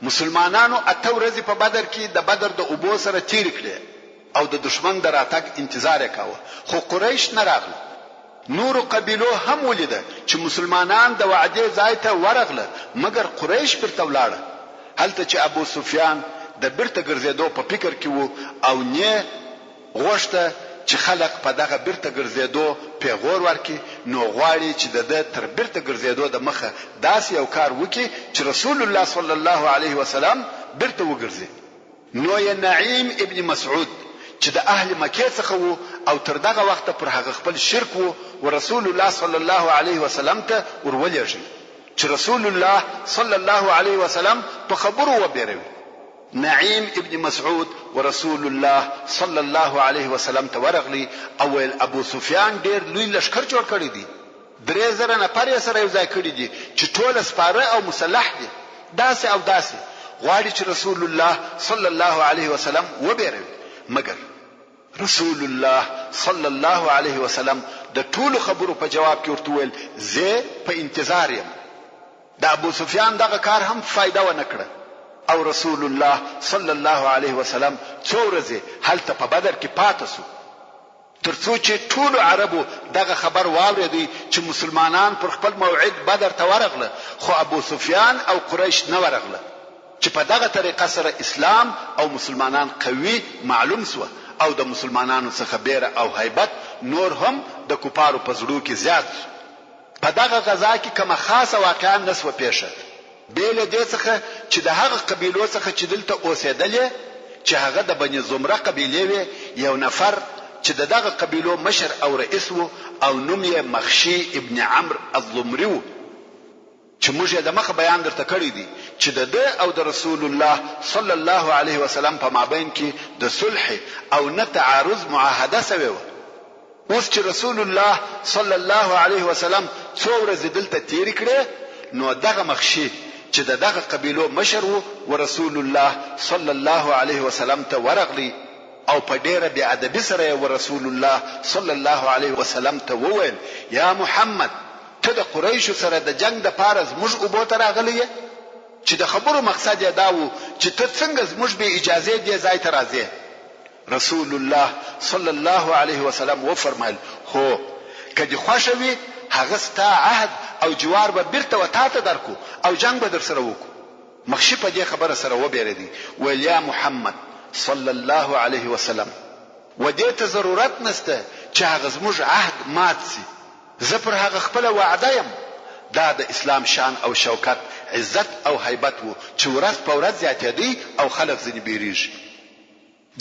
مسلمانانو اته ورځې په بدر کې د بدر د اوبو سره تېرې کړې او د دښمن د راتګ انتظار یې کاوه، خو قریش نه راغله. نورو قبیلو هم ولیده چې مسلمانان د وعدې ځای ته ورغله، مګر قریش بیرته ولاړه. هلته چې ابوسفیان د بیرته ګرځېدو په فکر کې وو او نۀ غوښته چې خلق په دغه بیرته ګرځېدو پېغور ورکړي، نو غواړي چې د ده تر بیرته ګرځېدو د مخه داسې یو کار وکړي چې رسول الله صلی الله علیه وسلم بیرته وګرځي. نو یې نعیم ابن مسعود چې د اهل مکې څخه وو او تر دغه وخته پر هغه خپل شرک وو، ورسول الله صلی الله علیه وسلم ته ور ولېږی چې رسول الله صلی الله علیه وسلم په خبرو وبېروي. نعیم ابن مسعود ورسول الله صلی الله علیه وسلم ته ورغلی او ویل، ابوسفیان ډېر لوی لښکر جوړ کړی دی، 3000 نفر یې سره یو ځای کړي دي چې ټوله سپاره او مسلح دي، داسې او داسې، غواړي چې رسول الله صلی الله علیه وسلم وبېروي، مګر رسول الله صلی الله علیه وسلم د ټولو خبرو په جواب کې ورته وویل، زۀ په انتظار یم. د ابوسفیان دغه کار هم فایده ونه کړه او رسول الله صلی الله علیه وسلم څو ورځې هلته په بدر کې پاته شو. تر څو چې ټولو عربو دغه خبر واورېدی چې مسلمانان پر خپل موعد بدر ته ورغله خو ابوسفیان او قریش نه ورغله چې په دغه طریقه سره اسلام او مسلمانان قوي معلوم شوه او د مسلمانانو څخه بېره او هیبت نور هم د کفارو په زړو کې زیات شو. په دغه غزا کې کومه خاصه واقعه نه شوه پېښه، بې له دې څخه چې د هغه قبیلو څخه چې دلته اوسېدلې، چې هغه د بني ضمره قبیلې وې، یو نفر چې د دغه قبیلو مشر او رئیس وو او نوم یې مخشي ابن عمرو الضمري وو، چې موږ یې دمخه بیان درته کړی دی چې د ده او د رسول الله صلی الله علیه وسلم په مابین کې د صلح او نه تعارض معاهده شوې وه. اوس چې رسول الله صلی الله علیه وسلم څو ورځې دلته تېرې کړې نو دغه مخشي چې د دغه قبیلو مشر و ورسول الله صلی الله علیه وسلم ته ورغلی او په ډېره بې ادبي سره یې ورسول الله صلی الله علیه وسلم ته وویل، یا محمد! ته د قریشو سره د جنګ دپاره زموږ اوبو ته راغلی یې؟ چې د خبرو مقصد یې دا و چې ته څنګه زموږ بې اجازې دې ځای ته راځې؟ رسول الله صلی الله علیه وسلم وفرمایل، هو، که دې خوښه وي هغه ستا عهد او جوار به بیرته و تاته درکړو او جنګ به درسره وکړو. مخشي په دې خبره سره وبېرېدی، ویل، یا محمد صلی الله علیه وسلم! و دې ته ضرورت نشته چې هغه زموږ عهد مات شي، زه پر هغه خپله وعده یم. دا د اسلام شان او شوکت، عزت او هیبت وو چې ورځ په ورځ زیاتېدی او خلک ځنې بېرېږي.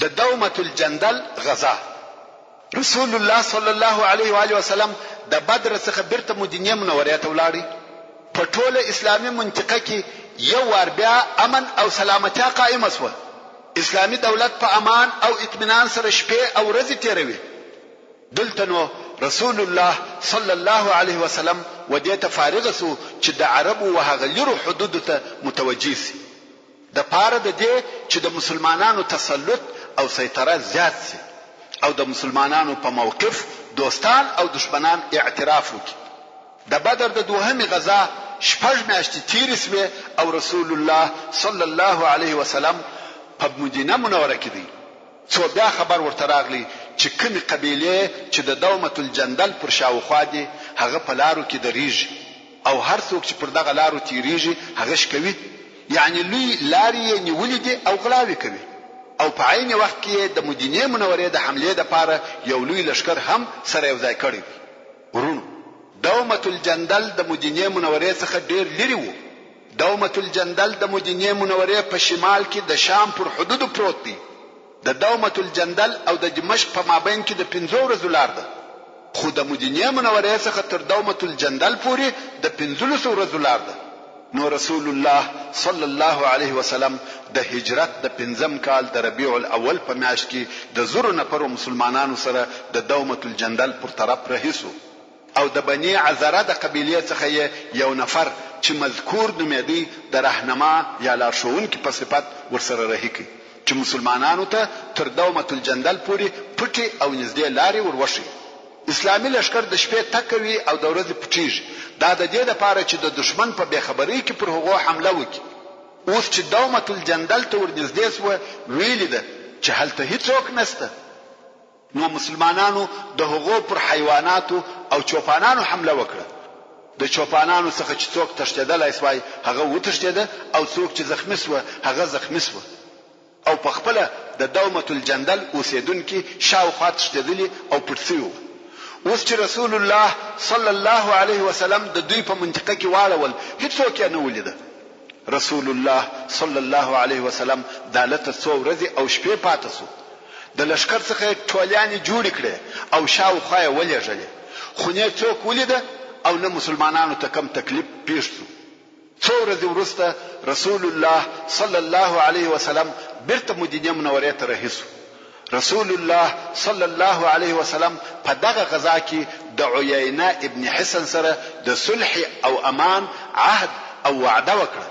د دومة الجندل غزا. رسول الله صلی الله علیه وآله وسلم د بدر څخه بیرته مدینې منورې ته ولاړی. په ټوله اسلامي منطقه کې یو وار بیا امن او سلامتیا قائمه شوه. اسلامي دولت په امان او اطمینان سره شپې او ورځې تیروي. دلته نو رسول الله صلی الله علیه وسلم و دې ته فارغ شو چې د عربو و هغه لیرو حدودو ته متوجه شي. د پاره د دې چې د مسلمانانو تسلط او سیطره زیات شي او د مسلمانانو په موقف دوستان او دښمنان اعتراف وکړي. د بدر د دوهمې غزا شپږ میاشتې تیرې شوې او رسول الله صلی الله علیه وسلم په مدینه منوره کې دی څو بیا خبر ورته راغلی چې کومې قبیلې چې د دومة الجندل پر شاوخوا دي هغه په لارو کې درېږي او هر څوک چې پر دغه لارو تېرېږي هغه شکوي یعنې لوی لارې یې نیولې دي او غلاوې کوي او په عین وخت کې یې د مدینې منورې د حملې لپاره یو لوی لښکر هم سره یو ځای کړی دی. وروڼو! دومة الجندل د مدینې منورې څخه ډېر لیرې وو. دومة الجندل د مدینې منورې په شمال کې د شام پر حدودو پروت دی. د دومة الجندل او د دمشق په مابین کې د پنځو ورځو لار ده، خو د مدینې منورې څخه تر دومة الجندل پورې د پنځلسو ورځو لار ده. نو رسول الله صلی الله علیه وسلم د هجرت د پنځم کال د ربیع الاول په میاشت کې د زرو نفرو مسلمانانو سره د دومة الجندل پر طرف رهي شو او د بني عذره د قبیلې څخه یې یو نفر چې مذکور نومېدی د رهنما یا لارښوونکي په صفت ورسره رهي کړ چې مسلمانانو ته تر دومة الجندل پورې پټې او نږدې لارې ور وښيي. اسلامي لښکر د شپې تګ کوي او د ورځې پټېږي، دا د دې لپاره چې د دښمن په بې خبرۍ کې پر هغو حمله وکړي. اوس چې دومة الجندل ته ورنږدې شوه، ویې لیده چې هلته هیڅوک نشته، نو مسلمانانو د هغو پر حیواناتو او چوپانانو حمله وکړه، د چوپانانو څخه چې څوک تښتېدلای شوای هغه وتښتېده او څوک چې زخمي شوه هغه زخمي شوه. او په خپله د دومة الجندل اوسېدونکي شاوخوا تښتېدلي او پټ شوي وو. اوس چې رسول الله صلی الله علیه وسلم د دوی په منطقه کې واړول، هیڅوک یې نه ولیده. رسول الله صلی الله علیه وسلم دالته څو ورځې او شپې پاته شو. د لښکر څخه یې ټولیانې جوړې کړې او شاوخوا یې ولېږلې، خو نۀ څوک ولیده او نه مسلمانانو ته کوم تکلیف پېښ شو. څو ورځې وروسته رسول الله صلی الله علیه وسلم بیرته مدینې منورې ته رهي شو. رسول الله صلی الله علیه وسلم په دغه غزا کې د عیینه ابن حصن سره د صلح او امان عهد او وعده وکړه.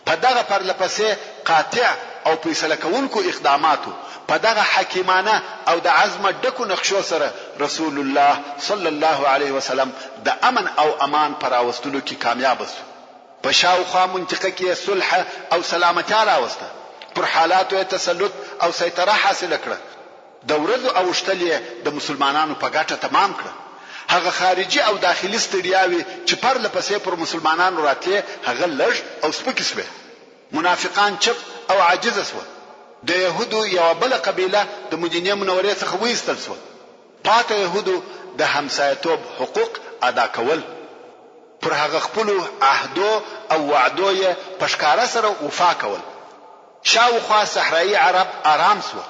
په دغه پرله پسې قاطع او فیصله کوونکو اقداماتو، په دغه حکیمانه او د عزمه ډکو نقشو سره رسول الله صلی الله علیه وسلم د امن او امان په راوستلو کې کامیابه شو. په شاوخوا منطقه کې یې صلح او سلامتیا راوسته، پر حالاتو یې تسلط او سیطره حاصله کړه، د ورځو اوښتل یې د مسلمانانو په ګټه تمام کړه، هغه خارجي او داخلي ستړیاوې چې پرله پسې پر مسلمانانو راتلې هغه لږ او سپکې شوې. منافقان چپ او عاجز شوه. د یهودو یوه بله قبیله د مدینې منورې څخه وایستل شوه. پاته یهودو د همسایه توب حقوق ادا کول. پر هغه خپلو عهدو او وعدو یې په ښکاره سره وفا کول. شاوخوا صحرایي عرب آرام شوه.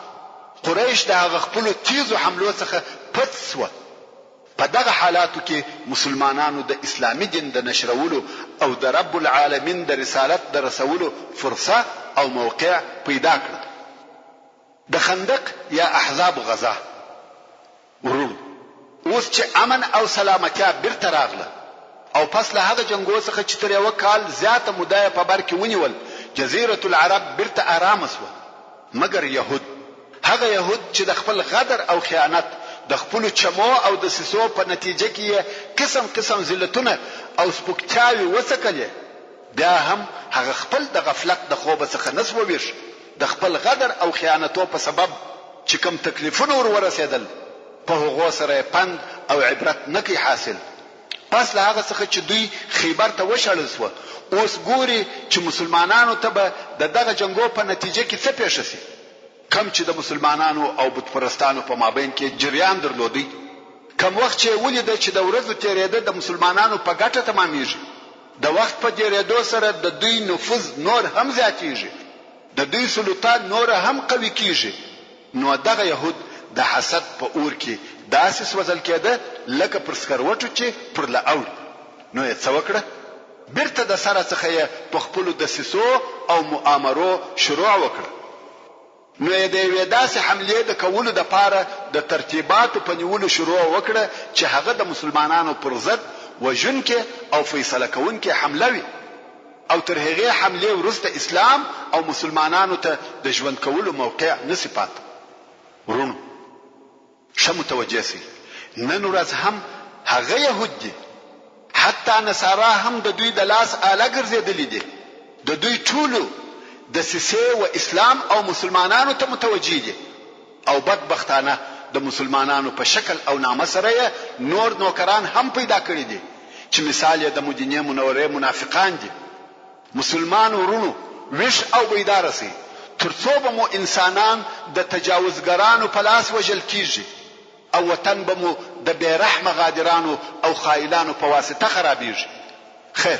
قریش د هغه خپلو تیزو حملو څخه پڅ شوه. په دغه حالاتو کې مسلمانانو د اسلامي دین د نشرولو او د رب العالمین د رسالت د رسولو فرصه او موقع پیدا کړه. د خندق یا احزاب غزا. وروڼو! اوس چې امن او سلامتیا بیرته راغله او پس له هغه جنګو څخه چې تر یوه کال زیاته موده یې په بر کې ونیول، جزیرة العرب بیرته آرامه شوه. مګر یهود، هغه یهود چې د خپل غدر او خیانت، د خپلو چمو او دسیسو په نتیجه کې یې قسم قسم ذلتونه او سپکتیاوې وڅکلې، بیا هم هغه خپل د غفلت د خوبه څخه نه شوه ویښ، د خپل غدر او خیانتو په سبب چې کوم تکلیفونه ور ورسېدل، په هغو سره یې پند او عبرت نه کړ حاصل. پس له هغه څخه چې دوی خیبر ته وشړل شوه، اوس ګوري چې مسلمانانو ته به د دغه جنګو په نتیجه کې څه پېښه شي، کوم چې د مسلمانانو او بت پرستانو په مابین کې جریان درلودی، کوم وخت چې یې ولیده چې د ورځو تېرېده د مسلمانانو په ګټه تمامېږي، د وخت په تېرېدو سره د دوی نفوذ نور هم زیاتېږي، د دوی سلطه نوره هم قوي کېږي. نو دغه یهود د حسد په اور کې داسې سوځل کېده لکه پر سکروټو چې پرله اوړي. نو یې څه وکړه؟ بیرته د سره څخه یې په خپلو دسیسو او مؤامرو شروع وکړه. نو یې د یوې داسې حملې د کولو لپاره د ترتیباتو په نیولو شروع وکړه چې هغه د مسلمانانو پر ضد وژونکې او فیصله کوونکې حمله وي. او تر هغې حملې وروسته اسلام او مسلمانانو ته د ژوند کولو موقع نه شي پاته. وروڼو! ښه متوجه شئ، نن ورځ هم هغه یهود دي، حتی نصارا هم د دوی د لاس آله ګرځېدلي دي، د دوی ټولو دسیسې و اسلام او مسلمانانو ته متوجه دي او بدبختانه د مسلمانانو په شکل او نامه سره یې نور نوکران هم پیدا کړي دي چې مثال یې د مدینې منورې منافقان دي. مسلمانو وروڼو ویښ او بیداره شئ تر څو به مو انسانان د تجاوزګرانو په لاس وژل کیږي او وطن به مو د بې رحمه غادرانو او خائلانو په واسطه خرابیږي. خیر!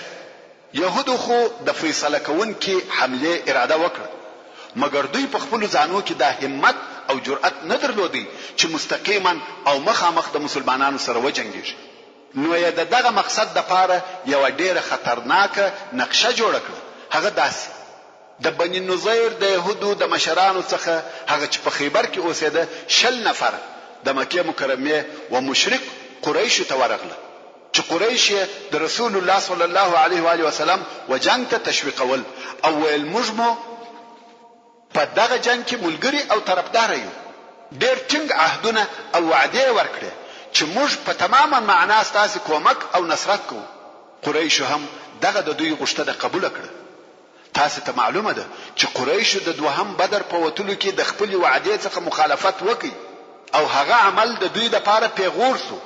یهودو خو د فیصله کوونکې حملې اراده وکړه، مګر دوی په خپلو ځانو کې دا همت او جرأت نه درلودی چې مستقیما او مخامخ د مسلمانانو سره وجنګیږي. نو یې د دغه مقصد دپاره یوه ډېره خطرناکه نقشه جوړه کړه، هغه داسې، د بني نضیر د یهودو د مشرانو څخه هغه چې په خیبر کې اوسېده 20 نفره د مکې مکرمې و مشرک قریشو ته ورغله چې قریش یې د رسول الله صلی الله علیه و آله وسلم و جنګ ته تشویقول او ویل موږ مو په دغه جنګ کې ملګري او طرفداره یو. ډېر ټینګ عهدونه او وعدې یې ورکړې چې موږ په تمامه معنا ستاسې کومک او نصرت کوو. قریشو هم دغه د دوی غوښتنه قبوله کړه. تاسې ته معلومه ده چې قریشو د دوهم بدر په وتلو کې د خپلې وعدې څخه مخالفت وکړ او هغه عمل د دوی لپاره پېغور شو.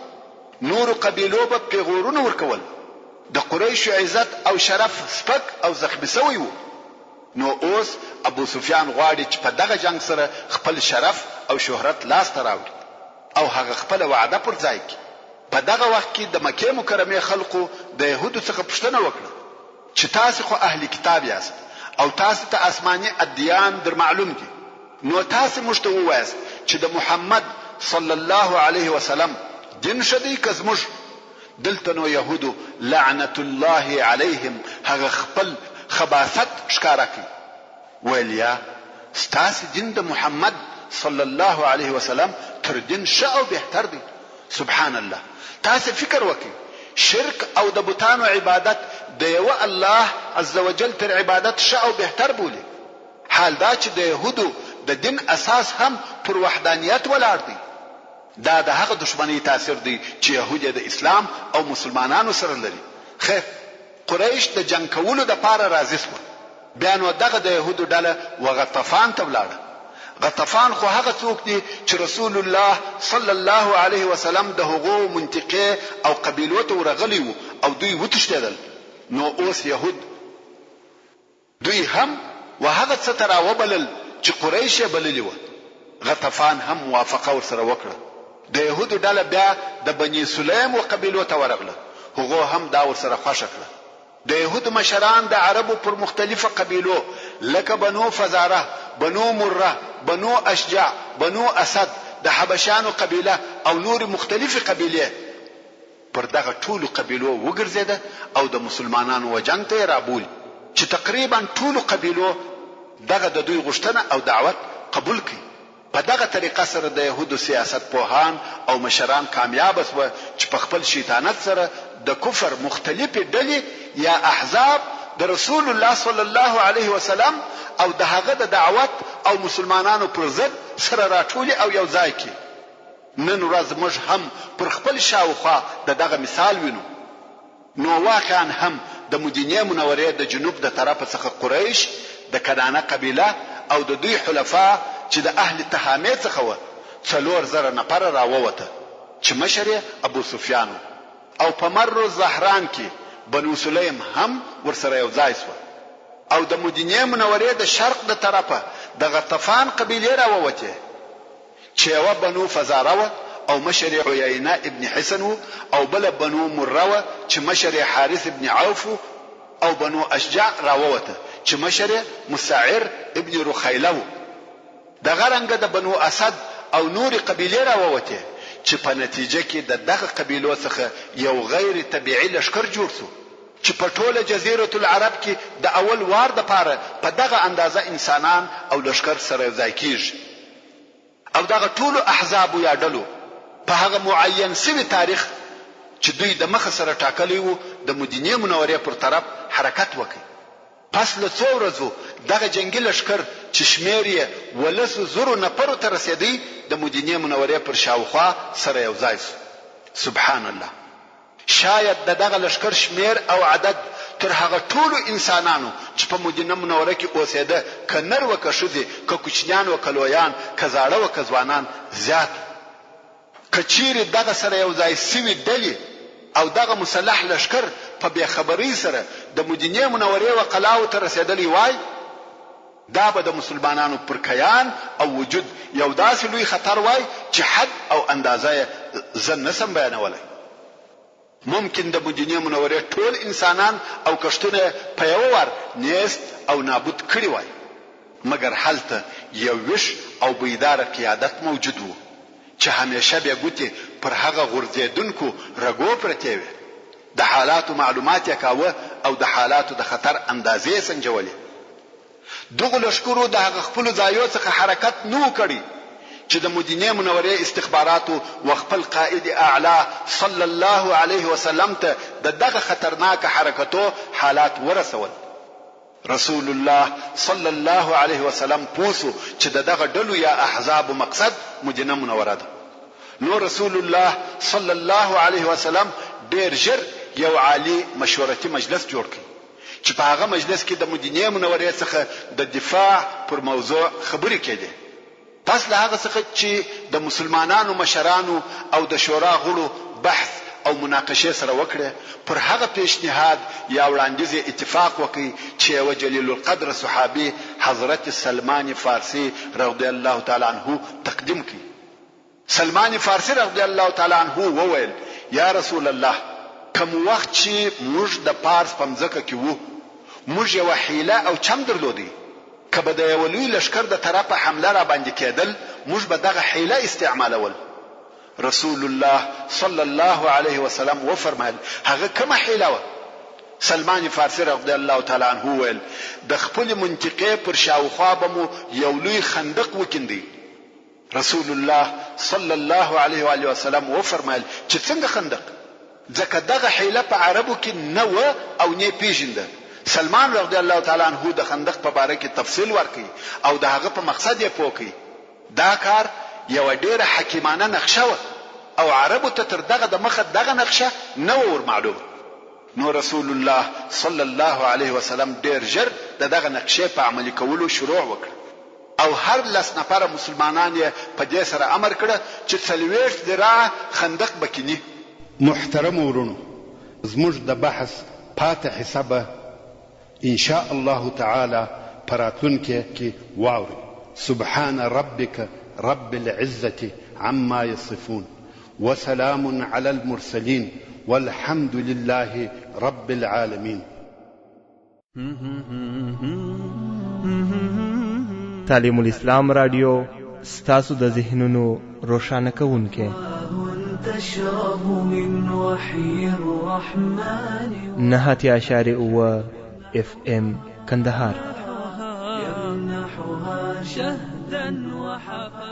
نورو قبیلو به پېغورونه ورکول. د قریشو عزت او شرف سپک او زخمي شوی و. نو اوس ابوسفیان غواړي چې په دغه جنګ سره خپل شرف او شهرت لاس ته راوړي او هغه خپله وعده پر ځای کړي. په دغه وخت کې د مکې مکرمې خلقو د یهودو څخه پوښتنه وکړه چې تاسې خو اهل کتاب یاست او تاسې ته آسماني ادیان در معلوم دي نو تاسې موږ ته ووایاست چې د محمد صلی الله علیه وسلم دین ښه دی که زموږ؟ دلته نو یهودو لعنت الله علیهم هغه خپل خباثت ښکاره کړ ویل یا ستاسې دین د محمد صلی الله علیه وسلم تر دین ښه او بهتر دی سبحان الله تاسې فکر وکړئ شرک او د بتانو عبادت د یوه الله عزوجل تر عبادت ښه او بهتر بولي حال دا چې د یهودو د دین اساس هم پر وحدانیت ولاړ دی. دا د هغه دښمنۍ تاثیر دی چې یهود یې د اسلام او مسلمانانو سره لري. خیر، قریش د جنګ کولو لپاره راضي شوه. بیا نو دغه د یهودو ډله و غطفان ته ولاړه. غطفان خو هغه څوک دي چې رسول الله صلی الله علیه وسلم د هغو منطقې او قبیلو ته ورغلی وو او دوی وتښتېدل. نو اوس یهود. دوی هم و هغه څه ته راوبلل چې قریش یې بللي وه. غطفان هم موافقه ورسره وکړه. د یهودو ډله بیا د بني سلیم و قبیلو ته ورغله، هغو هم دا ورسره خوښه کړه. د یهودو مشران د عربو پر مختلفو قبیلو لکه بنو فزاره، بنو مره، بنو اشجع، بنو اسد، د حبشیانو قبیله او نورې مختلفې قبیلې، پر دغه ټولو قبیلو وګرځېده او د مسلمانانو و جنګ ته یې رابولي چې تقریباً ټولو قبیلو دغه د دوی غوښتنه او دعوت قبول کړ. په دغه طریقه سره د یهودو سیاست پوهان او مشران کامیابه شوه چې په خپل شیطانت سره د کفر مختلفې ډلې یا احزاب د رسول الله صلی الله علیه وسلم او د هغه د دعوت او مسلمانانو پر ضد سره راټولې او یو ځای کړي. نن ورځ موږ هم پر خپل شاوخوا د دغه مثال وینو. نو واقعا هم د مدینې منورې د جنوب د طرفه څخه قریش، د کنانه قبیله او د دوی حلفاء چې د اهل تهامې څخه وه، 4000 نفره راووته چې مشر یې ابوسفیان و او په مر الظهران کې بنو سلیم هم ورسره یو ځای شوه او د مدینې منورې د شرق د طرفه د غطفان قبیلې راووتې. چې یوه بنو فزاره وه او مشر یې عیینه ابن حصن وو او بله بنو مره وه چې مشر یې حارث ابن عوف وو او بنو اشجع راووته چې مشر یې مسعر ابن رخیله وو. دغه رنګه د بنو اسد او نورې قبیلې راووتې چې په نتیجه کې د دغه قبیلو څخه یو غیر طبیعي لښکر جوړ شو چې په ټوله جزیرة العرب کې د اول وار دپاره په دغه اندازه انسانان او لښکر سره یو ځای کیږي. او دغه ټولو احزابو یا ډلو په هغه معین شوي تاریخ چې دوی د مخه سره ټاکلی وو د مدینې منورې پر طرف حرکت وکړ. پس له څو ورځو دغه جنګي لښکر چې شمېر یې و لسو زرو نفرو ته رسېدی د مدینې منورې پر شاوخوا سره یو ځای شو. سبحان الله! شاید د دغه لښکر شمېر او عدد تر هغه ټولو انسانانو چې په مدینه منوره کې اوسېده، که نر وه که ښځې، که کوچنیان وه که لویان، که زاړه وه که ځوانان، زیات وو. که چېرې دغه سره یو ځای شوي ډلې او دغه مسلح لښکر په بې خبرۍ سره د مدینې منورې و قلاوو ته رسېدلی وای، دا به د مسلمانانو پر کیان او وجود یو داسې لوی خطر وای چې حد او اندازه یې زه نه شم بیانولی. ممکن د مدینې منورې ټول انسانان او کښتونه یې په یوه وار نیست او نابود کړي وای، مګر هلته یو ویښ او بیداره قیادت موجود وو چې همیشه بې ګوتې پر هغه غورځېدونکو رګو پرتې وې. د حالاتو معلومات یې کاوه او د حالاتو د خطر اندازې یې سنجولې. دغو لښکرو د هغه خپلو ځایو څخه حرکت نه وو کړی چې د مدینې منورې استخباراتو و خپل قائد اعلی صلی الله علیه وسلم ته د دغه خطرناکه حرکتو حالات ورسول. رسول الله صلی الله علیه وسلم پوه شو چې د دغه ډلو یا احزابو مقصد مدینه منوره ده، نو رسول الله صلی الله علیه وسلم ډېر ژر یو عالي مشورتي مجلس جوړ کړ چې په هغه مجلس کې د مدینې منورې څخه د دفاع پر موضوع خبرې کېدې. پس له هغه څخه چې د مسلمانانو مشرانو او د شورا غړو بحث او مناقشې سره وکړې، پر هغه پېشنهاد یا وړاندیز یې اتفاق وکړ چې یوه جلیل القدره صحابي حضرت سلمان فارسي رضی الله تعالی عنه تقدیم کړ. سلمان فارسي رضی الله تعالی عنه وویل، یا رسول الله! کوم وخت چې موږ د پارس په مځکه کې وو، موږ یوه حیله او چم درلودی، که به د یوه لوی لښکر د طرفه حمله راباندې کېدل، موږ به دغه حیله استعمالول. رسول الله صلی الله علیه وسلم وفرمایل، هغه کومه حیله وه؟ سلمان فارسي رضی الله تعالی عنه وویل، د خپلې منطقې پر شاوخوا به مو یو لوی خندق وکیندی. رسول الله صلی الله علیه وآله وسلم وفرمایل چې څنګه خندق؟ ځکه دغه حیله په عربو کې نه وه او نۀ پېژنده. سلمان رضی الله تعالی عنه د خندق په باره کې تفصیل ورکړ او د هغه په مقصد یې پوه کړ. دا کار یوه ډېره حکیمانه نقشه وه او عربو ته تر دغه د مخه دغه نقشه نه وه ورمعلومه. نو رسول الله صلی الله علیه وسلم ډېر ژر د دغه نقشې په عملي کولو شروع وکړه. او هر لس نفره مسلمانان یې په دې سره امر کړه چې 40 ذراعه خندق به کیني. محترمو وروڼو زموږ د بحث پاته حصه به ان شاء الله تعالی په راتلونکې کې واورئ. سبحان ربک رب العزة عما يصفون وسلام علی المرسلین والحمد لله رب العالمین. تعلیم الاسلام رادیو ستاسو د ذهنونو روښانه کوونکی. 89.7 اف ام کندهار. شهدا وحفا.